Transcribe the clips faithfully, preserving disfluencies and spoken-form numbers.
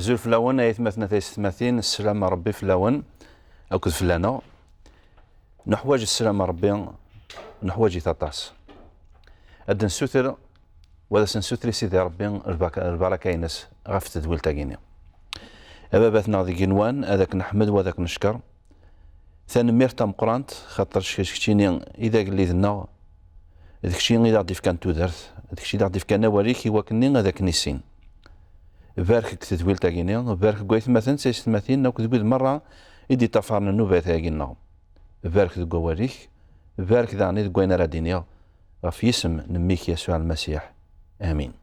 Azul fell-awen ay atmaten, ay taysetmatin, sslam n Ṛebbi fell-awen akked fell-aneɣ. Nuḥwaǧ sslam n Ṛebbi, nuḥwaǧ-it aṭas. Ad d-nessuter, wa ad as-nessuter i Sidi Ṛebbi lbaka-, lbaraka-ines ɣef tedwilt-agi-nni. A Baba-tneɣ deg igenwan, ad ak-neḥmed, wa ad ak-neckeṛ. Tanemmirt tameqqrant, xaṭer keččini i d agellid-nneɣ, d kečči i d aɣ-d-ifkan tudert, d kečči i d aɣ-d-ifkan awal-ik i wakken-nni ad ak-nissin. Barek deg tedwilt-agi-nni, barek deg waytmaten d taysetmatin akked wid merra i d-iṭṭafaren nnubat-agi-nneɣ. Barek deg wawal-ik, barek daɣen deg wayen ara d-iniɣ, ɣef yisem n mmi-k Yasuɛ Lmasiḥ. Amin.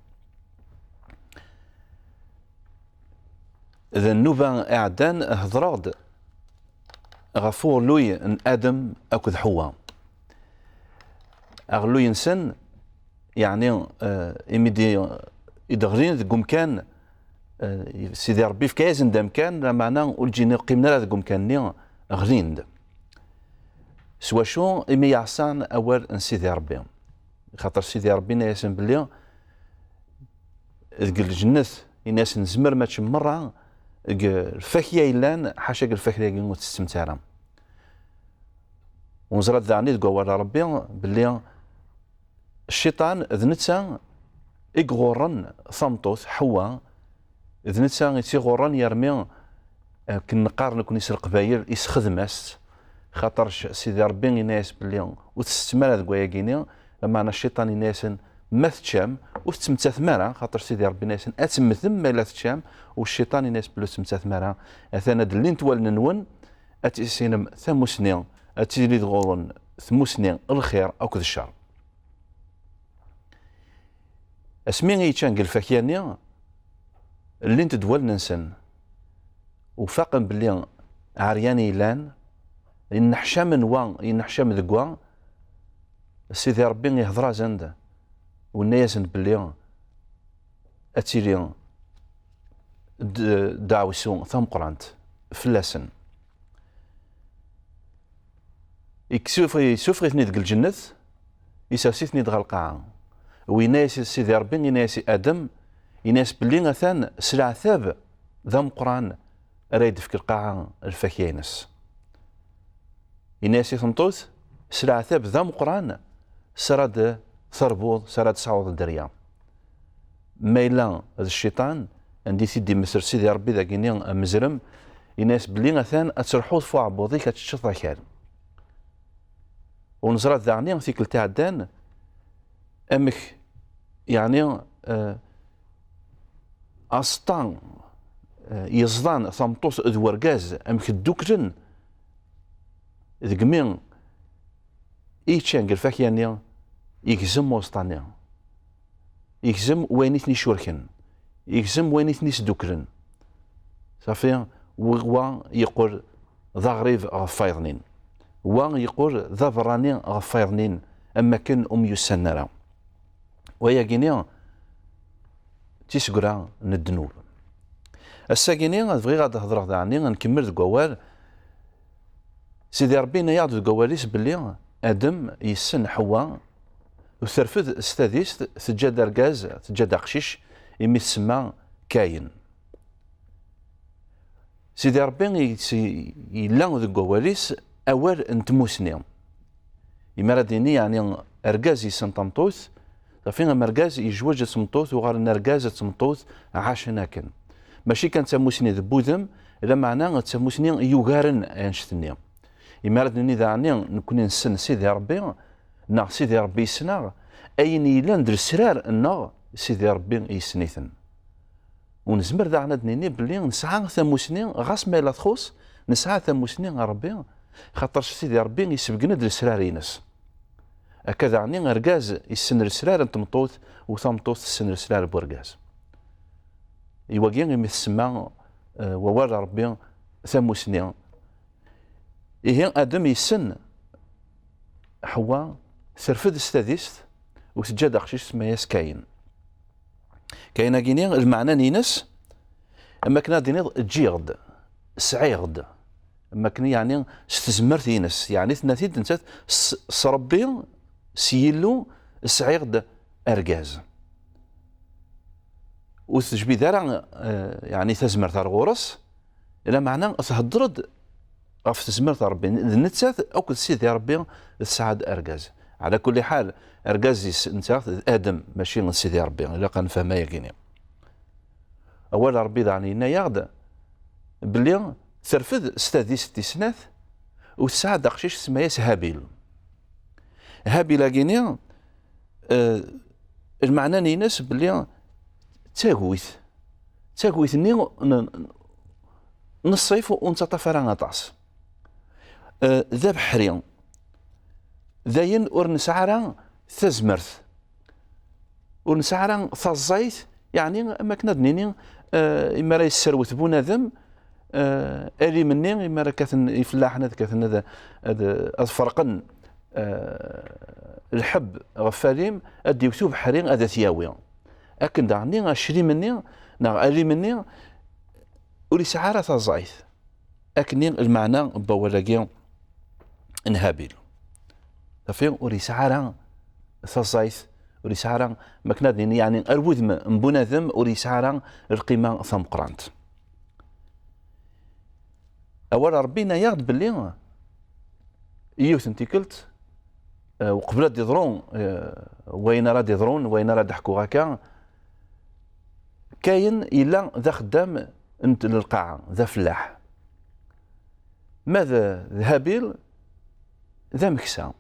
D nnuba iɛeddan, hedreɣ-d ɣef uɣelluy n Adem akked Ḥewwa. Aɣelluy-nsen, yeɛni, eh, imi d-, i d-ɣlin deg umkan, eh, Sidi Ṛebbi yefka-yasen-d amkan, lameɛna ur ǧǧin, ur qqimen ara deg umkan-nni, ɣlin-d. S wacu? Imi yeɛṣan awal n Sidi Ṛebbi. Xaṭer Sidi Ṛebbi yenna-yasen belli deg lǧennet, yenna-yasen, tzemrem ad teččem merra deg lfakya yellan, ḥaca deg lfakya-agi ur tettettem ara. Ur neẓra daɣen deg wawal n Ṛebbi belli Cciṭan d netta i iɣurren tameṭṭut, Ḥewwa, d netta i tt-iɣurren yermi, eh, akken neqqar nekni s Leqbayel, isexdem-as-tt, xaṭer Sidi Ṛebbi yenna-yas belli ur tsettem ara deg wayagi-nni, lameɛna Cciṭan yenna-yasen ma teččam ur tettmettatem ara, xaṭer Sidi Ṛebbi yenna-yasen ad temmtem ma yella teččam, u Cciṭan yenna-yas belli ur tettmettatem ara, atan ad d-llint wallen-nwen, ad tissinem tamusni, ad tili ɣur-wen tmusni n lxir akked ccer. Asmi i ččan deg lfakya-nni, llint-d wallen-nsen, u faqen belli ɛeryan i llan, yenneḥcamen wa, yenneḥcam deg wa, Sidi Ṛebbi ihder-asen-d, u yenna-yasen belli ad tili d-, ddeɛwessu tameqqrant fell-asen. Yekkes-, yessufeɣ-iten-id deg lǧennet, isers-iten-id ɣer lqaɛa. U yenna-yas Sidi Ṛebbi, yenna-yas i Adem, yenna-yas belli atan s leɛtab d ameqqran ara yi-d-tefk lqaɛa lfakya-ines. Yenna-yas i tmeṭṭut, s leɛtab d ameqqran, s ara d-terbuḍ, s ara d-tesɛuḍ dderya. Ma yella d Cciṭan, anda i t-id-imeter Sidi Ṛebbi dagini amezrem, yenna-yas belli atan ad terḥuḍ f uɛebbuḍ-ik, ad teččeḍ akal. U neẓra daɣen tikkelt iɛeddan amek, yeɛni, eh, aseṭṭa, eh, yeẓḍan tameṭṭut d wergaz, amek dduklen deg mi i ččan deg lfakya-nni, yegzem uẓeṭṭa-nni. Yegzem wayen i ten-icurken, yegzem wayen i ten-isduklen. Safi, wa, wa yeqqel d aɣrib ɣef wayeḍnin, wa yeqqel d aberrani ɣef wayeḍnin, am wakken ur myussanen ara. Wayagini d tiseggra n ddnub. Ass-agini bɣiɣ ad d-hedreɣ daɣni, ad nkemmel deg wawal. Sidi Ṛebbi yenna-yaɣ-d deg wawal-is belli Adem yessen Ḥewwa, u terfed s tadist, teǧǧa-d argaz, teǧǧa-d aqcic, imi tsemma Kayen. Sidi Ṛebbi i-, yella deg wawal-is awal n tmusni. Imi ara d-nini, yeɛni, argaz yessen tameṭṭut, safi am argaz yejweǧ d tmeṭṭut, uɣalen argaz d tmeṭṭut, ɛacen akken. Mačči kan d tamusni d wudem, lameɛna d tamusni yugaren annect-nni. Imi ara d-nini daɣen, nekni nessen Sidi Ṛebbi, neɣ Sidi Ṛebbi yessen-aɣ, ayen yellan d lesrar-nneɣ, Sidi Ṛebbi yessen-iten. U nezmer daɣen ad d-nini belli nesɛa tamusni, ɣas ma yella txuṣ, nesɛa tamusni ɣer Ṛebbi, xaṭer Sidi Ṛebbi yessebgen-d lesrar-ines. Akka daɣen argaz yessen lesrar n tmeṭṭut, u tameṭṭut tessen lesrar n wergaz. I wagi imi tsemma, eh, wawal n Ṛebbi tamusni. Ihi Adem yessen Ḥewwa, terfed s tadist, u teǧǧa-d aqcic tsemma-yas Kayen. Kayen-agini, lmeɛna-ines, am wakken ad d-tiniḍ ǧǧiɣ-d, sɛiɣ-d, am wakken, yeɛni, s tezmert-ines, yeɛni, tenna-t-id nettat s, s Ṛebbi, s Yillu, sɛiɣ-d argaz. ur tejbid ara, eh, yeɛni tazmert ar ɣur-s, lameɛna thedder-d ɣef tezmert n Ṛebbi. D nettat akked Sidi Ṛebbi tesɛa-d argaz. Ɛla kulli ḥal, argaz-is netta d Adem, mačči d Sidi Ṛebbi. Ilaq ad nefhem ayagi-nni. Awal n Ṛebbi daɣen yenna-yaɣ-d belli terfed s tadist tis snat u tesɛa-d aqcic tsemma-yas Habil. Habil-agi-nni, eh, lmeɛna-ines belli d tagut, d tagut-nni n, n ṣṣif ur nettaṭṭaf ara aṭas. Eh, d abeḥri. D ayen ur nesɛi ara tazmert. Ur nesɛi ara taẓayt, yeɛni am akken ad nini, eh, imi ara yesserwet bunadem, eh, alim-nni, imi ara kkaten ifellaḥen ad kkaten ad, ad, ad ferqen, eh, lḥebb ɣef walim, ad d-iwet ubeḥri ad t-yawi. Akken daɣen aclim-nni neɣ alim-nni ur yesɛi ara taẓayt. Akkenni lmeɛna n wawal-agi n Habil. Safi, ur yesɛi ara taẓayt, ur yesɛi ara, ma akken ad nini, yeɛni ar wudem n bunadem ur yesɛi ara lqima tameqqrant. Awal n Ṛebbi yenna-yaɣ-d belli yiwet n tikkelt, eh, uqbel ad d-iḍru, eh, wayen ara d-iḍrun, wayen ara d-ḥkuɣ akka, Kayen yella d axeddam n, n lqaɛa, d afellaḥ. Ma d, d Habil, d ameksa.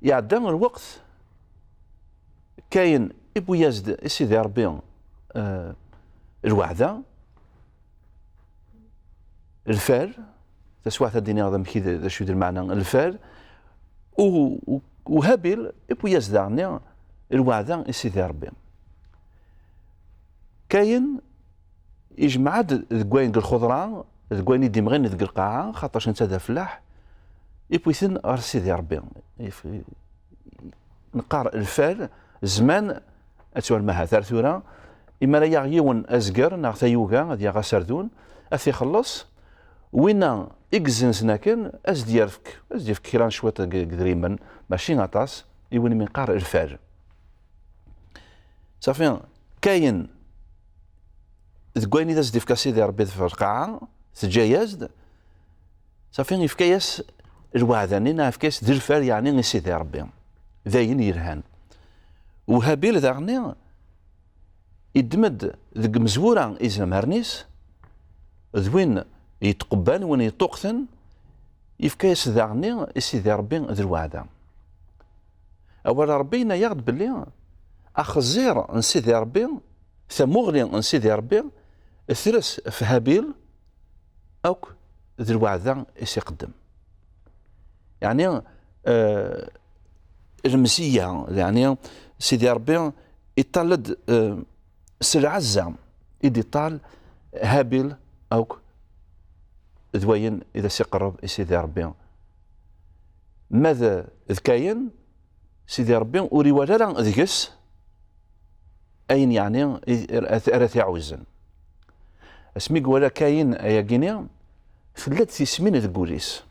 Iɛedda lweqt, Kayen iwwi-yas-d i Sidi Ṛebbi, eh, lweɛda, lfal, taswiɛt ad d-iniɣ d amek i d, d acu i d lmeɛna n lfal, u, u, u Habil iwwi-yas daɣen lweɛda i Sidi Ṛebbi. Kayen ijmeɛ-d deg wayen deg lxeḍra, deg wayen i d-imɣin deg lqaɛa, xaṭac netta d afellaḥ, iwwi-ten ɣer Sidi Ṛebbi. If-, neqqar lfal, zzman, ad twalem ahat ar tura, imi ara yaɣ yiwen azger neɣ tayuga, ad yaɣ aserdun, ad t-ixelleṣ, winna i yezzenzen akken, ad s-d-yerfek, ad s-d-yefk kra n cwiṭ n, n yedrimen, mačči aṭas, i win mi neqqar lfal. Safi, Kayen, deg wayen i d as-d-ifka Sidi Ṛebbi ɣef lqaɛa, teǧǧa-yas-d, safi, yefka-yas lweɛda-nni, neɣ yefka-yas d lfal, yeɛni i Sidi Ṛebbi. D ayen yelhan. U Habil daɣen, iddem-d deg mezwura izamaren-is, d win yetqebban, win yeṭṭuqten, yefka-yas daɣen i Sidi Ṛebbi d lweɛda. Awal Ṛebbi yenna-yaɣ-d belli axeẓẓir n Sidi Ṛebbi, tamuɣli n Sidi Ṛebbi, tres ɣef Habil akk d lweɛda i s-iqeddem. Yeɛni, eh, lemziyya, yeɛni Sidi Ṛebbi iṭṭal-d, eh, s lɛezza i d-iṭṭal Habil akk d wayen i d as-iqerreb i Sidi Ṛebbi. Ma d, d Kayen, Sidi Ṛebbi ur iwala ara deg-s ayen yeɛni i, ara t-iɛuzen. Asmi i iwala Kayen ayagi-nni, tella-d tismin deg wul-is.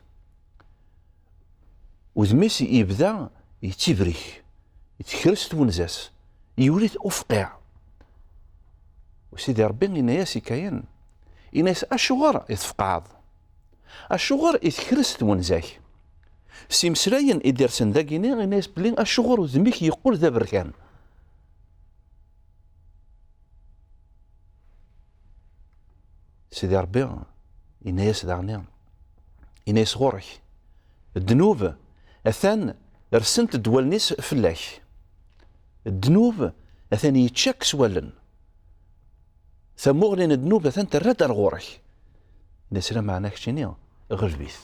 Udem-is yebda yettibrek, tekres twenza-s, yuli-t ufqiɛ. U Sidi Ṛebbi yenna-yas i Kayen, yenna-yas: "Acuɣer i tfeqɛeḍ? Acuɣer i tekres twenza-k?" S imeslayen i d-irsen dagini, yenna-yas belli acuɣer udem-ik yeqqel d aberkan. Sidi Ṛebbi yenna-yas daɣen, yenna-yas: "Ɣur-k, ddnub atan rsent-d wallen-is fell-ak. Ddnub atan yečča-k s wallen. Tamuɣli n ddnub atan terra-d ar ɣur-k." Yenna-yas: "Lameɛna keččini, ɣleb-it."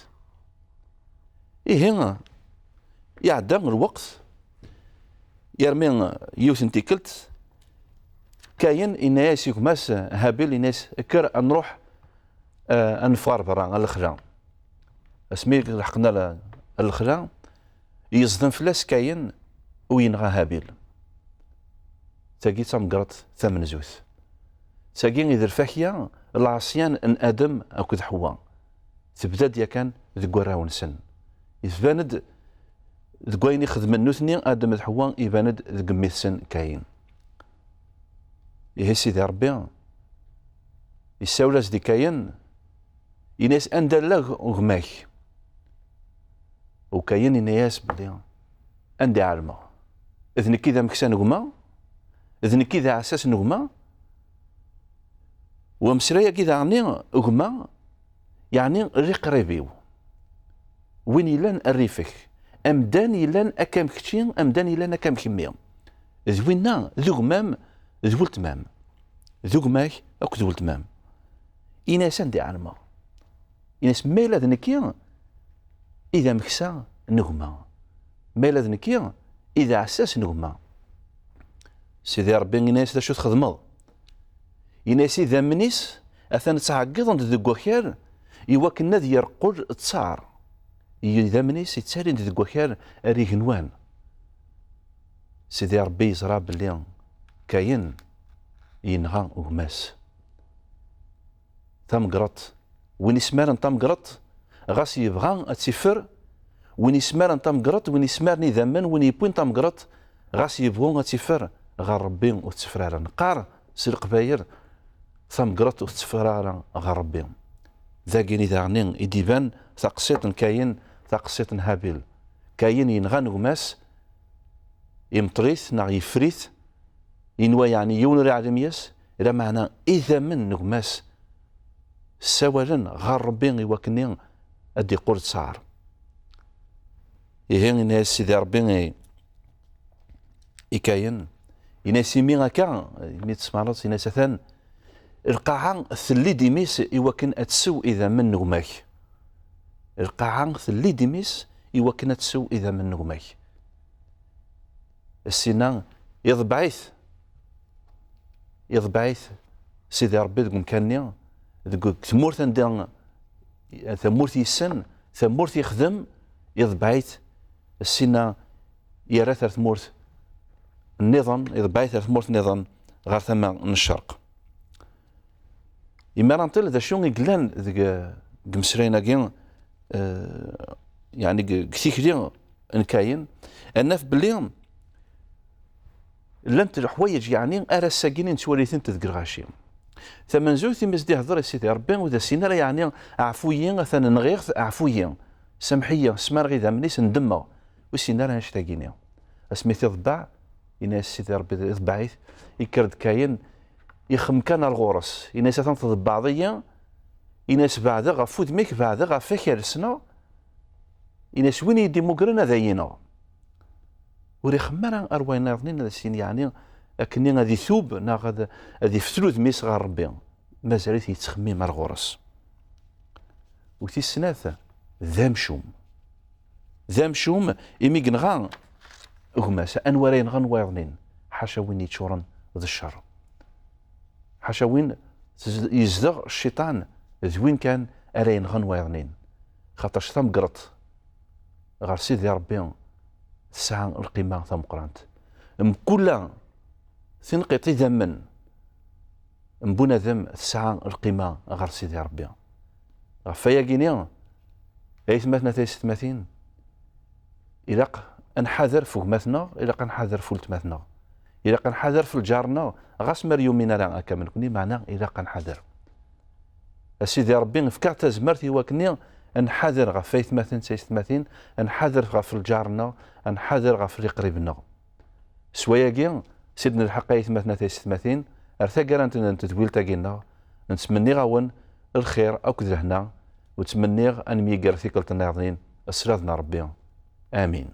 Ihi, iɛedda lweqt, yermi yiwet n tikkelt, Kayen yenna-yas i gma-s Habil, yenna-yas: "Kker ad nruḥ, eh, ad neffeɣ ar berra, ar lexla." Asmi leḥqen ar, ar lexla, yeẓdem fell-as Kayen u yenɣa Habil. Tagi d tameggrat tamenzut. Tagi i d lfakya n lɛeṣyan n Adem akked Ḥewwa. Tebda-d yakan deg warraw-nsen. Tban-d deg wayen i xedmen nutni, Adem d Ḥewwa, iban-d deg mmi-tsen Kayen. Ihi Sidi Ṛebbi yessawel-as-d i Kayen, yenna-yas: "Anda llan gma-k?" U Kayen yenna-yas belli: "Anda i ɛelmeɣ? D nekk i d ameksa n gma? D nekk i d aɛessas n gma?" U ameslay-agi daɣen, gma, yeɛni liqrib-iw, win yellan rrif-ik, amdan yellan akka am kečči, amdan yellan akka am kemmi, d winna d gma-m d weltma-m, d gma-k akked weltma-m. Ini-as anda i ɛelmeɣ. Ini-as ma yella d nekki i d ameksa n gma, ma yella d nekki i d aɛessas n gma. Sidi Ṛebbi ini-as d acu txedmeḍ. Ini-as idammen-is atan ttɛeggiḍen-d deg wakal i wakken ad yerqel ttaṛ. Idammen-is ttalin-d deg wakal ar igenwan. Sidi Ṛebbi yeẓra belli Kayen yenɣa gma-s. Tamegreḍt, win ismaren tamegreḍt, ɣas yebɣa ad tt-iffer, win ismaren tamegreḍt, win ismaren idammen, win yewwin tamegreḍt, ɣas yebɣu ad tt-iffer, ɣer Ṛebbi ur tetteffer ara. Neqqar s leqbayel, tamegreḍt ur tetteffer ara ɣer Ṛebbi. Dagini daɣen i d-iban taqsiṭ n Kayen, taqsiṭ n Habil. Kayen yenɣan gma-s, imṭer-it neɣ yeffer-it, yenwa yeɛni yiwen ur iɛellem yes, lameɛna idammen n gma-s ssawalen ɣer Ṛebbi i wakken ad d-iqqel ttaṛ. Ihi, yenna-yas Sidi Ṛebbi i, i Kayen, yenna-yas: "Imi akka, imi tesmaleḍ, yenna-yas, atan lqaɛa telli-d imi-s i wakken ad tsew idammen n gma-k." Lqaɛa telli-d imi-s i wakken ad tsew idammen n gma-k. Ssinna, iḍebbeɛ-it. Iḍebbeɛ-it Sidi Ṛebbi deg umkan-nni, deg tmurt anda, tamurt yessen, tamurt yexdem, iḍebbeɛ-it. Ssinna, yerra-t ar tmurt nniḍen, iḍebbeɛ-it ar tmurt nniḍen ɣer tama n ccerq. Imir ad nṭil d acu i yellan deg, deg imeslayen-agi, eh, yeɛni deg, deg tikli n Kayen, ad naf belli llant leḥwayeǧ, yeɛni ar ass-agi i nettwali-tent deg lɣaci. Tamenzut imi s-d-ihder i Sidi Ṛebbi, ur d as-yenni ara, yeɛni, "Ɛfu-yi, atan nɣiɣ-t, ɛfu-yi, samḥ-iyi, smareɣ idammen-is, ndemmeɣ." Ur s-yenni ara annect-agi-nni. Asmi t-iḍebbeɛ, yenna-yas Sidi Ṛebbi, iḍebbeɛ-it, yekker-d Kayen, ixem kan ar ɣur-s. Yenna-yas: "Atan tḍebbeɛḍ-iyi." Yenna-yas: "Beɛdeɣ ɣef wudem-ik, beɛdeɣ ɣef wakal-ssneɣ." Yenna-yas: "Win i yi-d-imugren ad ay-ineɣ." Ur ixemmem ara ar wayen nniḍen ad as-yini, yeɛni, akkenni ad itub neɣ ad, ad iftel udem-is ɣer Ṛebbi. Mazal-it yettxemmim ar ɣur-s. U tis snat, d amcum. D amcum imi yenɣa gma-s. Anwa ara yenɣen wayeḍnin? Ḥaca win yeččuren d ccer. Ḥaca win tez-, yezdeɣ cciṭan, d win kan ara yenɣen wayeḍnin. Xaṭac tamegreḍt ɣer Sidi Ṛebbi tesɛa lqima tameqqrant. Mkul tinqiḍt idammen n bunadem tesɛa lqima ɣer Sidi Ṛebbi. Ɣef wayagi-ni, ay atmaten, a taysetmatin, ilaq ad nḥader f gma-tneɣ, ilaq ad nḥader f weltma-tneɣ, ilaq ad nḥader f lǧar-nneɣ, ɣas ma ur yumin ara akka am nekni, meɛna ilaq ad nḥader. A Sidi Ṛebbi, efk-aɣ tazmert i wakken ad nḥader ɣef waytmaten d taysetmatin, ad nḥader ɣef lǧar-nneɣ, ad nḥader ɣef liqrib-nneɣ. S wayagi, s i d-nelḥeq, ay atmaten, a taysetmatin, ar taggara n tedwilt-agi-nneɣ, nettmenni-awen lxir akked lehna, u ttmenniɣ ad nemyegger tikkelt nniḍen s sslam n Ṛebbi. Amin.